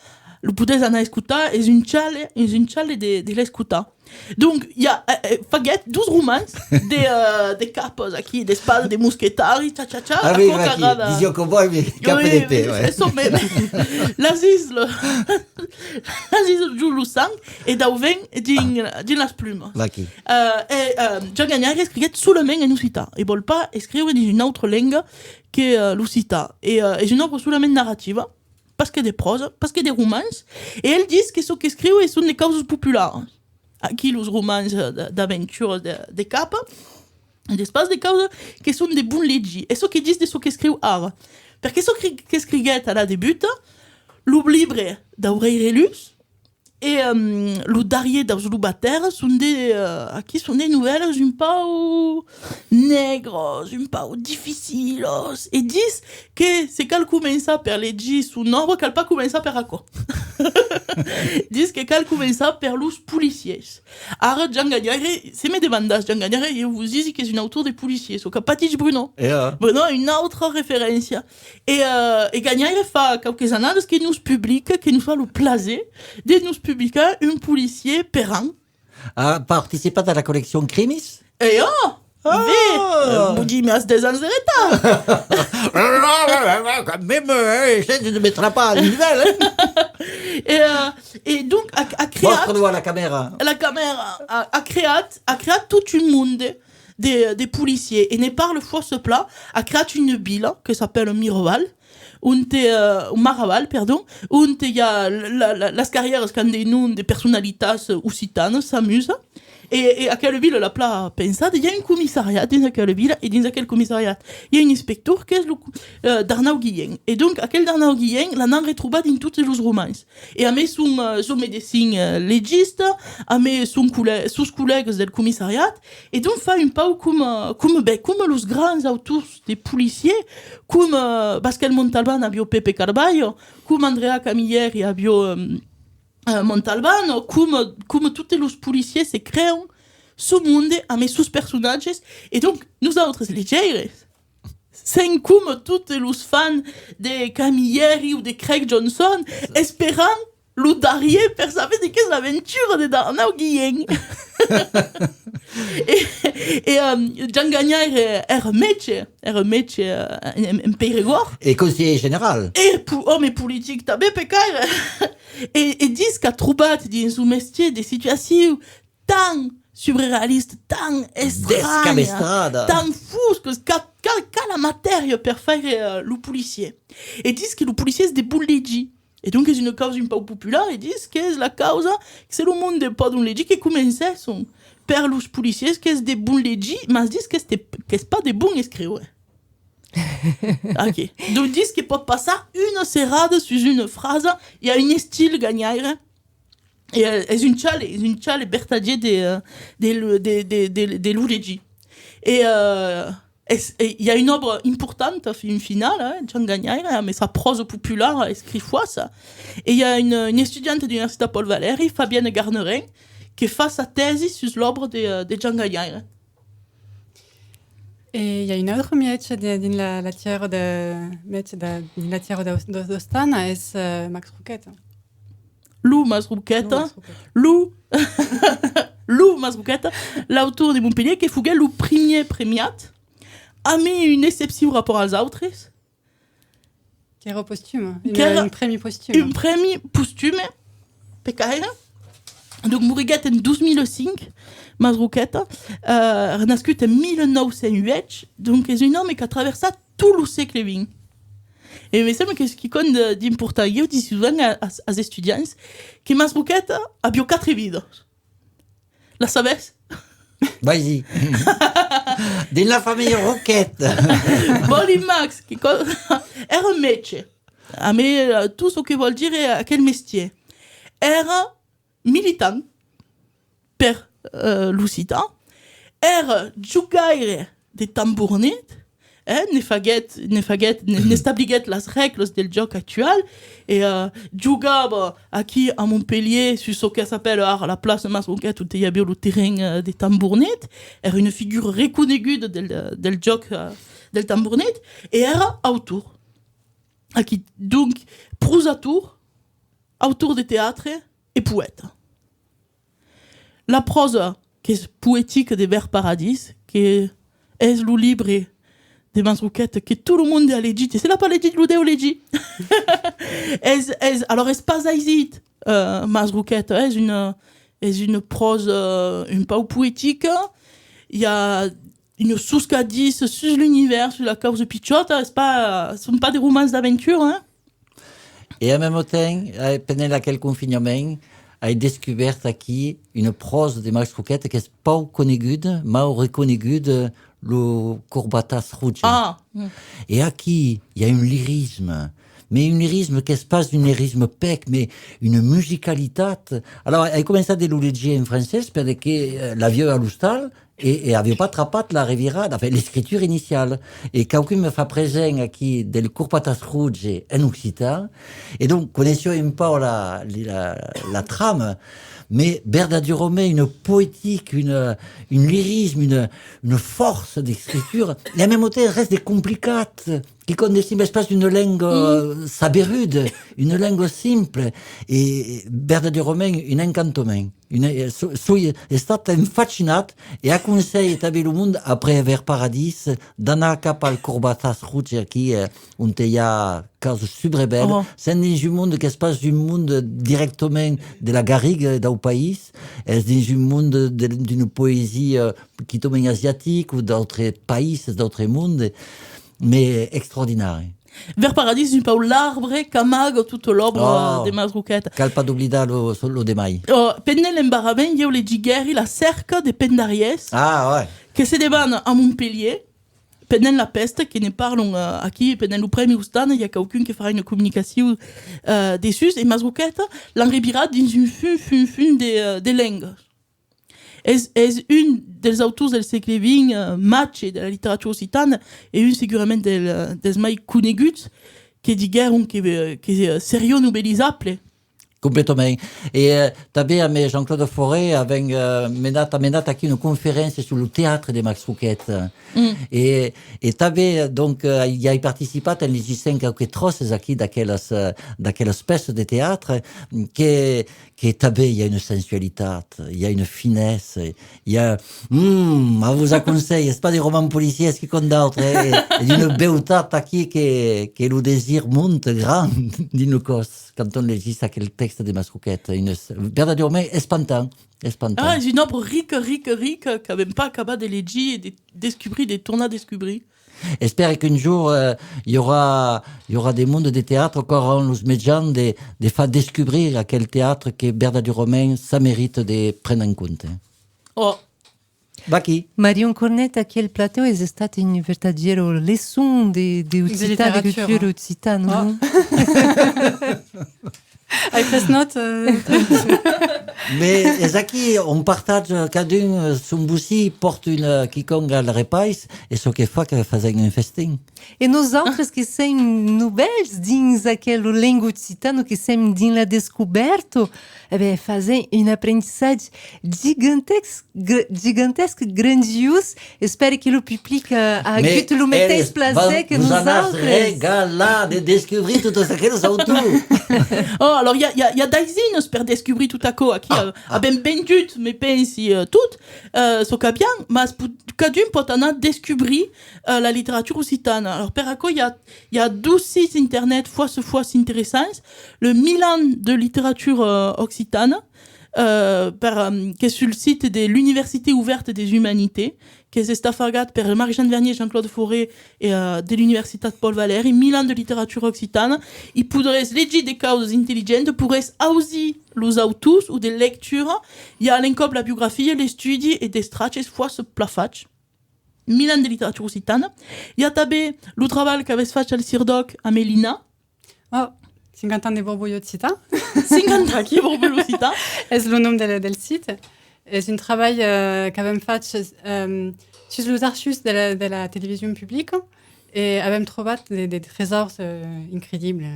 Lo podètz anar escotar, es un chale, es un chale de, de l'escotar. Donc, i a, eh, eh, faguèt dos romans de, eh, de capas aquí, d'espadas, de mosquetaris, cha, cha, cha, Ah oui, aquò vaquí, qu'agrada. Disiá cowboy, mais cap Oui, d'épée, mais ouais. Es çò mème. Las islas, las islas dins lo sang e dau vent dins, dins las plumas. Vaquí. Eh, e, eh, Jean Ganhaire escriguèt solament en occitan, e vòl pas escriure dins una autra lenga que, eh, l'occitan. E, eh, es una òbra solament narrativa, pas que de pròsa, pas que de romans, e el ditz que çò qu'escriu son de causas popularas. Aquí los romans, eh, d-, d'aventuras de, de capa, d'espadas, de causas que son de bon legir. E çò que ditz de çò qu'escriu ara. Perque çò que, qu'escriguèt a la debuta, lo libre dau Rei Relús e, em, lo darrier daus Lobatèra son de, eh, aquí son de novèlas un pauc negras, un pauc dificilas, e ditz que se cal començar per legir son òbra, cal pas començar per aquò. Ditz que cal començar per los policièrs. Ara, Jean Ganhaire, se me demandatz Jean Ganhaire, ieu vos disi qu'es un autor de policièrs, çò qu'a pas dich Bruno. E, eh? Bruno a una autra referéncia. E, eh, e Ganhaire fa quauques annadas que nos publica, que nos fa lo plaser de nos publicar un policièr per an. A participat a la colleccion Crimis? E ò! Ah! Ve, eh, vos disi, mas dètz ans de retard. Quand même, eh, essaie de me trapar à une nouvelle, hein. E, eh, e donc, a, a creat Mostra-lo a la camèra. La camèra, a, a creat, a creat tot un monde de, de policièrs. E ne parla fòrça plan, a creat una vila que s'apèla Miraval, onte, eh, Maraval, perdon, onte i a la, la, las carrièras qu'an de nom de personalitats occitanas, s'amusa. E, e aquela vila l'a plan pensada, i a un comissariat dins aquela vila, e dins aquel comissariat i a un inspector qu'es lo, eh, d'Arnau Guillen. E donc, aquel d'Arnau Guillen l'anam retrobar dins totes los romans. E amé son, eh, son medecin, eh, legista, amé son collè-, sos collègas del comissariat, e donc fa un pauc coma, coma, ben, coma los grands autors de policièrs, coma, eh, Basquel Montalban aviá Pepe Carballo, coma Andrea Camilleri aviá, eh, eh, Montalbano, coma, coma totes los policièrs se crean son monde amé sos personatges, e donc nosautres, legèires, sèm coma totes los fans de Camilleri o de Craig Johnson, esperam lo darrier per saber de qu'es l'aventura de d'Arnau Guillen. E, e, eh, Jean Ganhaire èra mètge, èra mètge, eh, en, en, en Peiregòrd. E conselhèr general. E po-, òme politic tanben, pecaire. E, e ditz qu'a trobat dins son mestièr de situacion tan surrealista, tan estranha, Descabestrada. Tan fosca, qu'a, qu'a, qu'a la matèria per faire, eh, lo policièr. E ditz que lo policièr es de bon legir. E donc es una causa un pauc populara, e ditz qu'es la causa que se lo monde pòdon legir, que comencèsson per los policièrs, qu'es de bon legir, mas ditz qu'es de, qu'es pas de bon escriure. Ok. Donc ditz que pòt passar una serada sus una frasa, i a un estil Ganhaire, e, eh, es un chale, es un chale vertadier de, eh, de, lo- de, de, de, de lo legir. E, eh, es, e i a una òbra importanta, fin finala, eh, Jean Ganhaire, amé sa pròsa populara, escrifòsa. E i a una, una estudianta d'Universitat Paul Valéry, Fabienne Garnerin, que fa sa tèsi sus l'òbra de, eh, de Jean Ganhaire. E i a un autre mètge de, dins la, la tièra de, mètge de, dins la tièra d'Os-, d'Os-, d'Ostana, es, eh, Max Roqueta. Lo Mas Roqueta, Lo Mas Roqueta. lo, lo Mas Roqueta, l'autor de Montpelhièr, que foguèt lo primièr premiat, amé una excepcion rapòrt als autres. Qu'èra postuma, un, Qu'èra un prèmi postuma. Un prèmi postuma, pecaire. Donc, moriguèt en dos mil cinc, Mas Roqueta, eh, renascut en mil nòu cents uèch, donc es un òme qu'a traversat tot lo sègle vint. E me sembla qu'es quicòm de, d'important. Ieu disi sovent a, a, als estudiants que Mas Roqueta aviá quatre vidas. La sabètz? Vas-y. Dins la familha Roqueta. Bòli Max, que co-, èra mètge. Amé, eh, tot çò que vòl dire aquel mestièr. Èra militant per, eh, l'occitan. Èra jogaire de tambornet, eh, ne faguèt, ne faguèt, ne, n'establiguèt las règlas del jòc actual, e, eh, jogava aquí a Montpelhièr, sus çò que s'apèla ara la plaça Mas Roqueta, onte i aviá lo terren, eh, de tambornet, èra una figura reconeguda del, del jòc, eh, del tambornet, e èra autor. Aquí, donc, prosator, autor de teatre e poèta. La pròsa qu'es poetica de Verd Paradís, que es lo libre de Masroqueta que tot lo monde a legit, e se l'a pas legit, lo deu legir. Es, es, alors, es pas aisit, euh, Masroqueta, es una, es una pròsa, euh, un pauc poetica, i a una soscadissa sus l'univèrs, sus la causa pichòta, es pas, son pas de romans d'aventura, hein? E en mème temps, eh, pendent aquel confinhament, ai descubèrt aquí una pròsa de Masroqueta qu'es pauc coneguda, mau reconeguda, lo Corbatàs Roge. Ah! Mm. E aquí i a un lirisme, mais un lirisme qu'es pas un lirisme pèc, mais una musicalitat. Alors, ai començat de lo legir en francés, per de que, eh, l'aviá a l'ostal, e, e aviá pas trapat la revirada, enfin, l'escritura iniciala. E quauqu'un me fa present aquí del Corbatàs Roge en occitan, e donc coneissiá un pauc la, la, la trama, mais verdadurament una poetica, una, un lirisme, una, una fòrça d'escritura, e en mème temps res de complicat, quicòm de simple, es pas una lenga saberuda, una lenga simpla, e verdadurament un encantament. Una, eh, so-, soi estat enfacinat e aconselhi tanben lo monde, après Verd Paradís, d'anar cap al Corbatàs Roge aquí, eh, onte i a causas subrebèlas. Oh. Sèm dins un monde qu'es pas un monde dirèctament de la Garriga e dau país, es dins un monde de, d'una poesia quitament asiatica o d'autres païses, d'autres mondes, mais extraordinari. Verd Paradís es un pauc l'arbre qu'amaga tota l'òbra de Masroqueta. Cal pas doblidar lo, lo de mai. Oh, pendent l'embarrament, ieu legiguèri La Cèrca de Pendariés, ah, ouais, que se debana a Montpelhièr, pendent la pèsta, que ne parlon, eh, aquí, pendent lo Prèmi Ostana, i a quauqu'un que farà una comunicacion, eh, dessús, e Masroqueta l'an revirat dins un fum, fum, fum de, eh, de lengas. Es, es un dels autors del sègle vint, eh, màger de la literatura occitana, e un segurament del, eh, dels mai coneguts, que diguèron que, eh, que, eh, seriá novelizable. Completament. E, eh, tanben amb Jean-Claude Fauré avèm, eh, menat, amenat aquí una conferéncia sus lo teatre de Masroqueta. Mm. E, e tanben, donc, eh, i ai participat en legissent qualques tròces aquí d'aquelas, eh, d'aquelas pèças de teatre que, que tanben i a una sensualitat, i a una finessa, i a, mm, a vos aconselhi, es pas de romans policièrs quicòm d'autre, eh, e, e d'una beutat aquí que, que lo desir monta grand dins lo còs quand on legís aquel tèxte de Masroqueta, una, verdadurament espantant, espantant. Ah, es una òbra rica, rica, rica, qu'avèm pas acabat de legir e de descubrir, de tornar descubrir. Espèri qu'un jorn, eh, i aurà, i aurà de monde de teatre qu'auràn los mejans de, de far descubrir aquel teatre que verdadurament s'amerita de prendre en compte. Oh. Vaquí. Marion Cornet, aquel platèu es estat una vertadièra leçon de, de occitan, de cultura occitana, non? Ai pres nòta, eh. Mais es aquí, on partatja, cadun, eh, son bocin, pòrta un, eh, quicòm al repais, e çò que fa que fasèm un festin. E nosautres que sèm novèls dins aquela lenga occitana, que sèm dins la descobèrta, e ben, fasèm un aprendissatge gigantesc, gr-, gigantesc, grandiós. Espèri que lo public, eh, a agut lo meteis plaser que nosautres. Vos anatz regalar de descubrir totes aqueles autors. Oh, alors, i a, i a, i a d'aisinas per descubrir tot aquò. Aquí, eh, avèm vendut, me pensi, eh, tot, eh, çò qu'aviam, mas po-, cadun pòt anar descubrir, eh, la literatura occitana. Alors, per aquò, i a, i a dos sits internet fòrça, fòrça interessants. Le Milan de literatura, eh, occitana, eh, per, eh, qu'es sul site de l'Université ouverte des humanités, qu'es estafargat per Marie-Jeanne Vernier, Jean-Claude Fauré e, eh, de l'Universitat Paul Valéry, Milan de literatura occitana. I podrètz legir de causas intelligentas, podrètz ausir los autors o de lectura. I a a l'encòp la biografia, l'estudi e d'estrachs, es fòrça plan fach. Milan de literatura occitana. I a tanben lo trabalh qu'avètz fach al CIRDÒC amb Elina. Oh, cinquanta ans de borbolh occitan. Cinquanta ans de borbolh occitan. Es lo nom del, del site. Es un trabalh, eh, qu'avèm fach, eh, sus los archius de la, de la television publica e avèm trobat de, de tresaurs, eh, incredibles.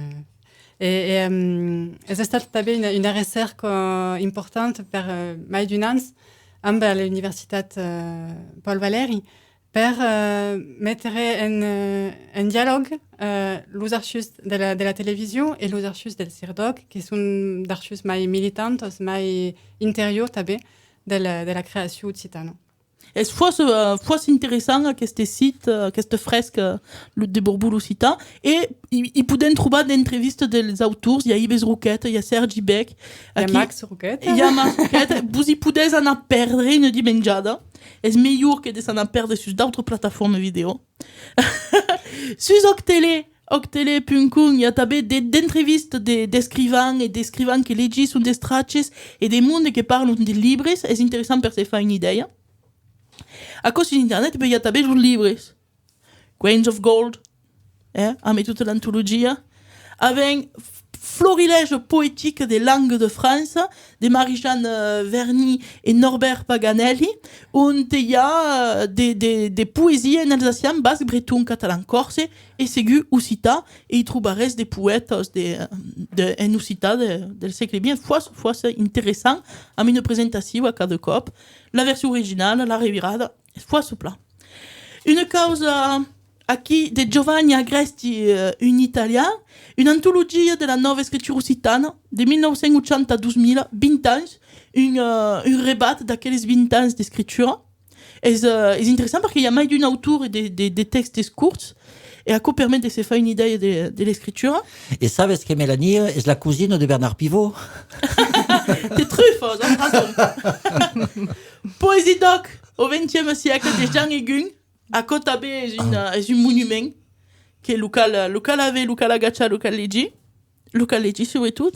E, e, eh, es estat tanben una, una recèrca importanta per, eh, mai d'un an amb l'Universitat, eh, Paul Valéry, per, eh, metre en, eh, en dialòg, eh, los archius de la, de la television e los archius del CIRDÒC, que son d'archius mai militantas, mai interior tanben de la, de la creacion occitana. Es fòrça, eh, fòrça interessant aqueste sit, eh, aqueste fresc, eh, lo de Borbon l'Occitan, e i, i podèm trobar d'entrevistas dels autors, i a Ives Roqueta, i a Sèrgi Bech, i a aquí, Max Roqueta. I a Max Roqueta, vos i podètz anar perdre una dimenjada, es melhor que de s'anar perdre sus d'autras plataformas vidèo. Sus Òctele, òctele punt com, i a tanben de, d'entrevistas de, d'escrivans e d'escrivans que legisson d'estrachas e de monde que parlon de libres, es interessant per se far una idèia. Aquò sus internet, e puèi i a tanben los libres. Grains of Gold, eh, amé tota l'antologia. Avèm F-, Florilège poétique des langues de France, de Marie-Jeanne, eh, Verny e Norbert Paganelli, ont i a, eh, de, de, de poesia en alsacian, basc, breton, catalan, còrse e segur occitan, e i trobaretz de poètas de, de, en occitan de, del sègle vint, fòrça, fòrça interessant, amb una presentacion a cada còp, la version originala, la revirada, fòrça plan. Una causa aquí de Giovanni Agresti, eh, un italian, una antologia de la nòva escritura occitana de mil nòu cents ochanta a dos mila, vint ans, un, eh, un rebat d'aqueles vint ans d'escritura. Es, eh, es interessant perque i a mai d'un autor e de, de, de tèxtes corts, e aquò permet de se far una idèia de, de l'escritura. E sabes que Melania es la cosina de Bernard Pivot? Te trufas, as rason. Poesia d'òc au vingtième siècle de Jean Egun. Aquò tanben es un, eh, es un monument que lo cal, lo cal aver, lo cal agachar, lo cal legir, lo cal legir, subretot.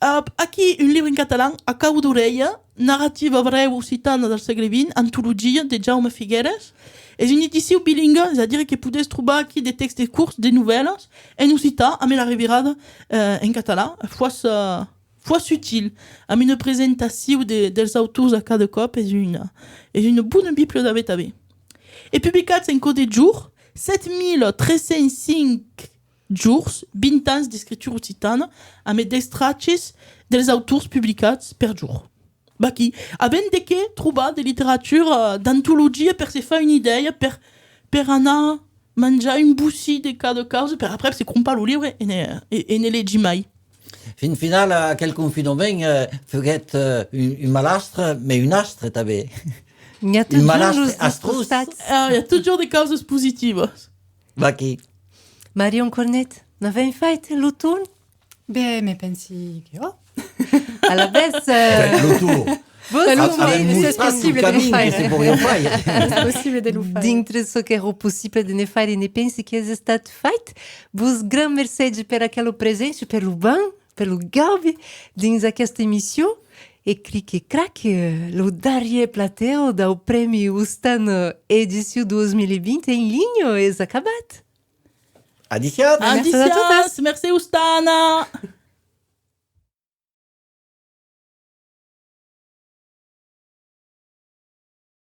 Eh, aquí, un libre en catalan, A cau d'orelha, narrativa brèu occitana del sègle vint, antologia de Jaume Figueras. Es una edicion bilingua, es a dire que podètz trobar aquí de tèxtes corts, de novèlas, en occitan, amb la revirada, eh, en catalan. Fòrça, fòrça util, amb una presentacion de, dels autors a cada còp, es una, es una bona bibla d'aver tanben. E publicats en còde jorn, sèt mila tres cents cinc jorns, vint ans d'escritura occitana, amb d'extrachis dels autors publicats per jorn. Vaquí, avèm de qué trobar de literatura, d'antologia per se far una idèia, per, per anar manjar un bocin de cada causa, per aprèp se crompar lo libre e ne, e, e ne legir mai. Fin final, aquel confinament, eh, fuguèt, eh, un, un malastre, mai un astre tanben. N'i a totjorn los dos costats. Ah, i a totjorn de causas positivas. Vaquí. Marion Cornet, n'avèm fait lo torn? Ben, me pensi que òc. Alavetz, eh, ben, lo torn. Vos, ben, lo torn, es possible de lo faire. Es possible de lo faire. Dintre çò qu'èra possible de ne faire, ne pensi qu'es estat fait. Vos gran mercegi per aquela preséncia, per lo vent, per lo gaubi dins aquesta emission. E cric e crac, eh, lo darrièr platèu dau Prèmi Ostana, eh, edicion dos mila vint en linha es acabat. Adissiatz! Adissiatz! Adissiatz! Mercé Ostana!